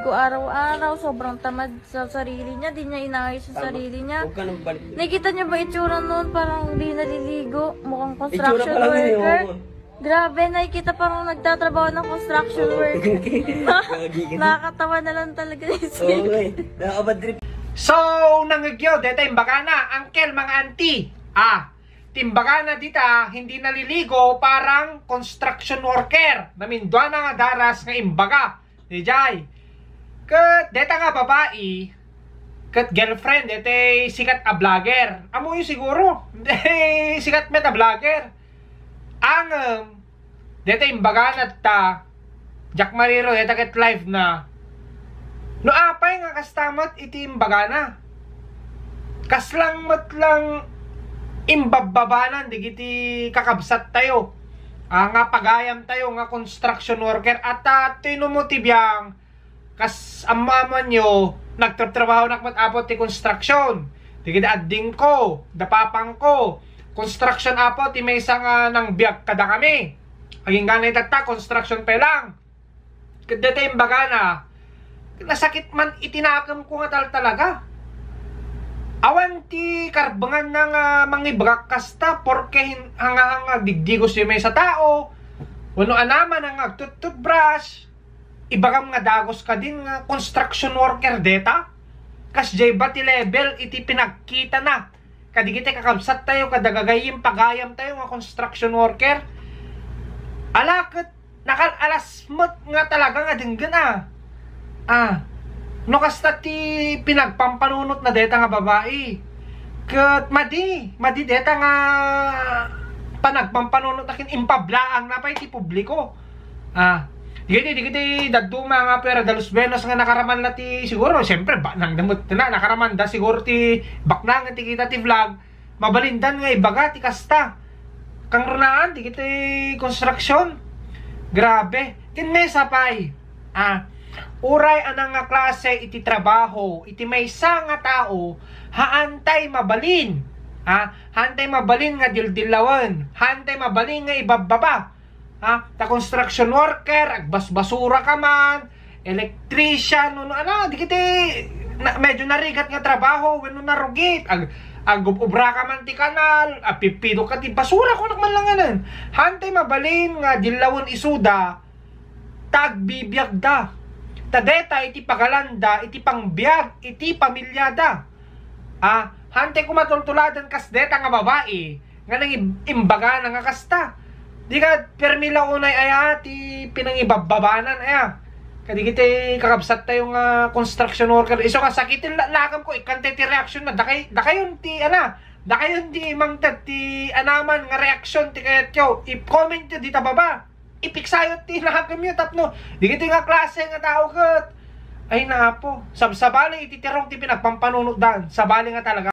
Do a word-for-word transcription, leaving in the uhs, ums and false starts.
Ko araw-araw, sobrang tamad sa sarili niya, di niya inayos ang sarili niya. Huwag ka nang balik. Nakita niyo ba itsura noon? Parang di naliligo, mukhang construction worker. Grabe, nakikita parang nagtatrabaho ng construction worker. Nakakatawa na lang talaga isipin. So, nangagyo, deta imbagana, uncle, mga auntie. Ah, timbagana dita, hindi naliligo, parang construction worker. Naminduana nga daras nga imbaga. Dayjay. Ket deta nga babai, ket girlfriend, deta sikat a vlogger. Amoyo siguro. Deta sikat met a vlogger. Angem, deta imbagana ta, Jack Mariro, deta ket live na. No apay nga kasta met iti imbagana. Kaslang met lang imbabbabanan digiti kakabsat tayo. Ah, nga pagayam tayo nga construction worker. At ah, tino mo ti biang, kas ammamanyo, nagtratrabaho nak met apo ti construction. Digiti adding ko, da papang ko. Construction apo ti maysa nga nang biag kada kami. Agingganay tatta, construction pa lang. Ket deta imbagana, nasakit man iti nakem ko nga tal-, talaga. Awan ti karbengan na nga mangibagak kasta, porke hin-, hanga-hanga digdigos ti maysa tao, wenno anaman nga agtut-toothbrush, ibagam nga dagos kadin nga construction worker deta. Kasdiay ba ti level iti pinagkita na? Kadigiti kakabsat tayo, kada gagayyem pagayam tayo nga construction worker. Ala ket nakal-alas met nga talaga nga denggen a. Ah, no kasta ti pinagpampanunot na deta nga babai. Ket madi, madi deta nga panagpampanunot na ken impablaang na pay ti publiko. Ah, digiti, digiti dadduma nga pera dalos buenos nga nakaraman na ti siguro, siyempre, baknang damot na, nakaraman da siguro ti baknang ti kita ti vlog. Mabalindan nga ibaga ti kasta. Kangrunaan, digiti construction. Grabe. Ken maysa pay. Ah, uray anang nga klase iti trabaho, iti maysa nga tao, haantay mabalin. Ah, haantay mabalin nga dildillawen. Haantay mabalin nga ibabbaba. Ha? Ta construction worker, agbasbasura ka man, electrician, no, no, ano, digiti, na, medyo narigat nga trabaho, wenno narugit, ag, agub-ubra ka man ti kanal, apipidok ka ti basura, kunak man lang nganen. Haantay mabalin nga dillawen isuda, ta agbibiagda. Ta deta iti pagalanda, iti pangbiag, iti pamilyada. Ah, haantay ko matultuladan kas deta nga babai, nga nangib-, imbagana nga kasta. Di ket permi la unay aya ti pinangibabbabanan aya. Kadigiti kakabsat tayo nga construction worker. Isu nga sakiten la-, lakam ko, ikkantay ti reaction na. Dakay, dakayon ti, ana, dakayon ti mangted ti anaman nga reaction ti kayatyo. I-comment yo dita baba. Ipiksayo ti lakam yo tapno. Digiti nga klase nga tao ket. Ay, napo. Sab-, sabali iti tirok ti pinagpampanunot dan. Sabali nga talaga.